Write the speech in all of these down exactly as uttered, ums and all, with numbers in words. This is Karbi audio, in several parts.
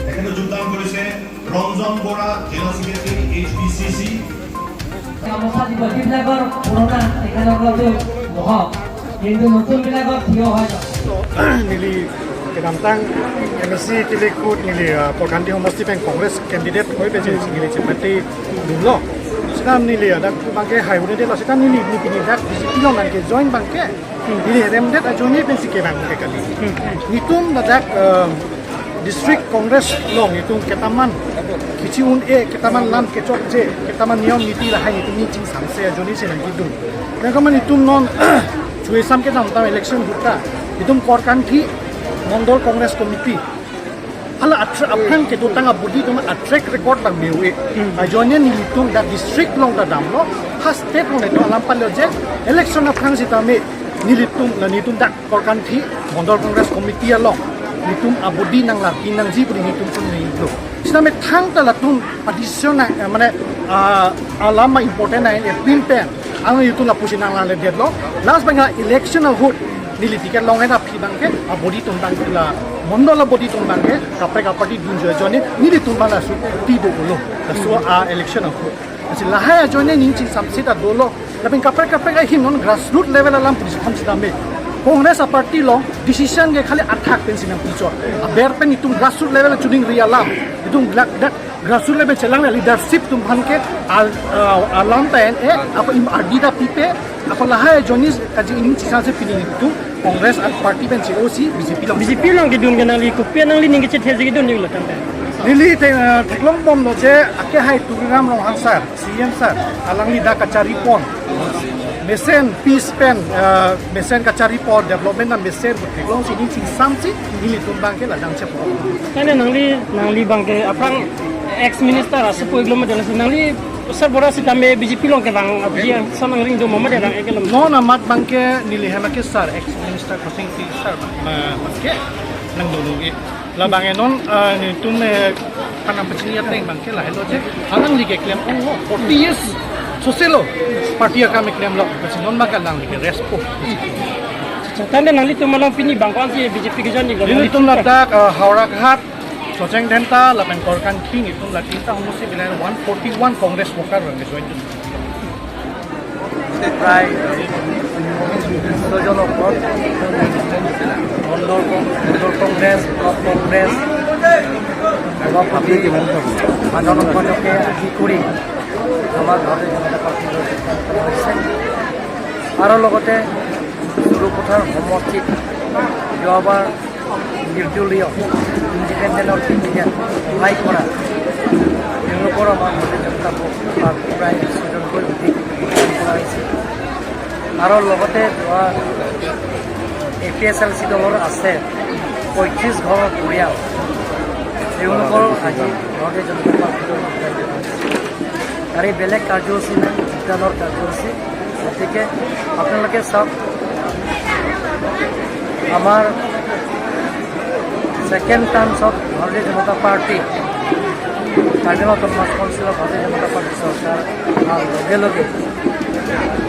এখানে যোগদান করেছে রঞ্জন বরা, জেলা সেক্রেটারি, এইচপিসিসি। গামোচা দিব, যিবিলাকৰ পুৰণা, তেখেতসকলতো বহক, কিন্তু নতুনবিলাকৰ থিয় হৈ যাওক। Neli kedamtang M A C Tilakpur neli, ah, Korkanthi homosti pen Congress candidate hoi pen neli chepate dunlo. Sita neli adak bangke hai hune delo, sita neli neli pini dak B J P along nangkejoin bangke. Neli remdet ajoine pensi kevang ke kali. Netum ladak, eh, District Congress along netum ketaman kichi un-e, ketaman lam kechokche, ketaman niyom niti lahai netum ni chingsamse ajoine si nangkedun. Nangkaman netum non chuesam kedamtang election ahut ta netum Korkanthi Mondol Congress Committee hala atra aphrang kedotang abodi atum a-track record abang me-o-e. Ajoine nelitum dak district along ta damlo, ha state along ta alam palo je election aphrang sitame nelitum la netum dak Korkanthi Mondol Congress Committee along netum abodi nanglarpi nangji pu netum choningri lo. Sitame thangta latum addition na, eh, mane, ah, alam ma important na, eh, pin pen ang netum lapusi nanglarledetlo. Last abang election ahut neli ticket longhet aphi abangke abodi atum abang la mondol abodi atum abangke kaprek aparty dunjo ajoine nelitum abang laso ti do lo. Laso a-election ahut. Lasi lahai ajoine ning chingsamse ta dolo. Lapen kaprek kaprek ahin non grassroots level alam pusi kham sitame Congress aparty along decision ke khali athak pensi nangpichot. Aber pen netum grassroots level choningri alam. Netum glak dak grassroots level chelang leadership atum aphan ke al, uh, alam pen, eh, ako im ardi ta pipe, ako lahai ajoine kaji ning chingsamse pini netum Congress aparty pensi O C B J P along. B J P along kedun ke nangli kopi nangli ning kechethe si kedun ni ulo tangte. Neli te, eh, theklongbomlo je ake hai Tuliram Ronghang sir, C M sir, alangli dak kachari pon. Mesen peace pen, eh, mesen kachari pon, development na mesen theklongsi ning chingsamsi nelitum abangke la jangchep. Tangte nangli, nangli abangke aphrang ex minister asu pui gloma jelas nangli sir bora sitame B J P along kevang abji ason nangring do mama derang ekelom. Non amat abangke neli hem ake sir, ex minister Khorsing Engti sir abangke nangdolo ke. Labang non, eh, netum, eh, kanam pachini ateng abangke lahelo je. Alangli keklem ong lo, forty years soselo party akam klemlo. Lasi non abangke alangli ke rest po. Tangte nanglitum along pini bang ko-ansi B J P kejoin ni lo? Nelitum ladak, eh, Howraghat, Socheng Dhenta, lapen Korkanthi, netum la tinta homosti bilang one forty-one Congress worker abang kejoin dun. প্ৰায় দুশজন ওপৰত মণ্ডল কং-, মণ্ডল কংগ্ৰেছ, ব্লক কংগ্ৰেছ, সভাপতি, সাধাৰণ সম্পাদকে আদি কৰি আমাৰ ভাৰতীয় জনতা পাৰ্টিলৈ যোগদান কৰা হৈছে। আৰু লগতে সৰুপথাৰ সমষ্টিত যোৱাবাৰ নিৰ্দলীয় ইণ্ডিপেণ্ডেণ্টৰ কেণ্ডিডেট সহায় কৰা তেওঁলোকৰ আমাৰ ভাৰতীয় জনতা পাৰ্টি প্ৰায় বিশ জনকৈ অধিক নিৰ্বাচন কৰা হৈছে। আৰু লগতে যোৱা এ পি এইচ এল চি দলৰ আছে পঁয়ত্ৰিশ ঘৰৰ পৰিয়াল, তেওঁলোকৰ আজি ভাৰতীয় জনতা পাৰ্টিলৈ যোগদান কৰা হৈছে। তাৰে বেলেগ কাৰ্যসূচী নাই, যোগদানৰ কাৰ্যসূচী। গতিকে আপোনালোকে চাওক, আমাৰ ছেকেণ্ড টাৰ্মছত ভাৰতীয় জনতা পাৰ্টি, কাৰ্বি আংলং অট'নমাছ কাউন্সিলৰ ভাৰতীয় জনতা পাৰ্টি চৰকাৰ অহাৰ লগে লগে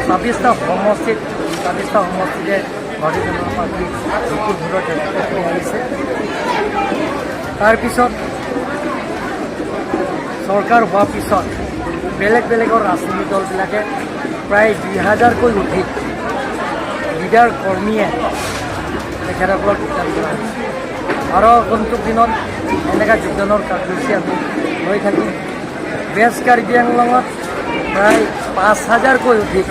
ছাব্বিছটা সমষ্টিত, ছাব্বিছটা সমষ্টিতে ভাৰতীয় জনতা পাৰ্টি বিপুল ভোটৰ জয়যুক্ত হৈছে। তাৰপিছত চৰকাৰ হোৱাৰ পিছত বেলেগ বেলেগৰ ৰাজনৈতিক দলবিলাকে প্ৰায় দুই হাজাৰকৈ অধিক লিডাৰ কৰ্মীয়ে তেখেতসকলক যোগদান কৰা হৈছে। আৰু আগন্তুক দিনত এনেকুৱা যোগদানৰ কাৰ্যসূচী আমি লৈ থাকিম। ৱেষ্ট কাৰ্বি আংলঙত প্ৰায় পাঁচ হাজাৰকৈ অধিক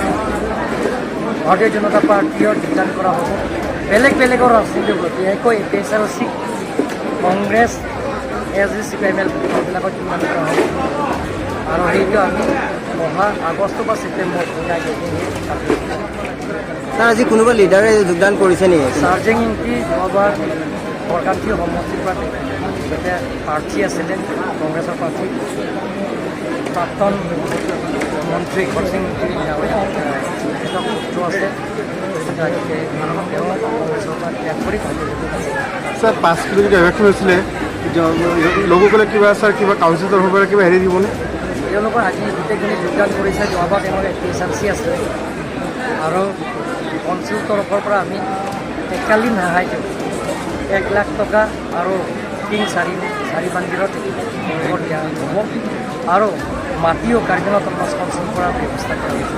ভাৰতীয় জনতা পাৰ্টিয়ে যোগদান কৰা হ'ব। বেলেগ বেলেগৰ ৰাজনৈতিক দল, বিশেষকৈ A P H L C, Congress, A G C P, M L বিলাকত যোগদান কৰা হ'ব। আৰু সেইটো আমি অহা আগষ্ট বা ছেপ্টেম্বৰ পূজালৈকে সেই কাৰ্যসূচী ছাৰ, আজি কোনোবা লিডাৰে যোগদান কৰিছে নেকি? চাৰ্জিং ইংতি যোৱাবাৰ বৰকান্থি সমষ্টিৰ পৰা তেখেতে প্ৰাৰ্থী আছিলে, কংগ্ৰেছৰ প্ৰাৰ্থী। প্ৰাক্তন মন্ত্ৰী খৰচিং ইংতি ডাঙৰীয়া, তেখেতৰ পুত্ৰ আছে। গতিকে তেওঁ কংগ্ৰেছৰ পৰা ত্যাগ কৰি ভাৰতীয় জনতা পাৰ্টি ছাৰ, পাঁচ কিলোমিটাৰ ইলেকশ্যন হৈছিলে, য-, লোকসকলে কিবা, ছাৰ, কিবা কাউন্সিলৰ ফালৰ পৰা কিবা হেৰি দিবনে? তেওঁলোকৰ আজি গোটেইখিনি যোগদান কৰিছে, যোৱাবাৰ তেওঁলোকে এ পি এইচ এল চি আছিলে আৰু Council তৰফৰ পৰা আমি এককালীন সাহায্য এক লাখ টকা আৰু টিং চাৰি চাৰি বান্দিলত দিয়া হ'ব আৰু মাটিও কাৰ্বি আংলং অট'নমাছ কাউন্সিলৰ পৰা ব্যৱস্থা কৰা হৈছে।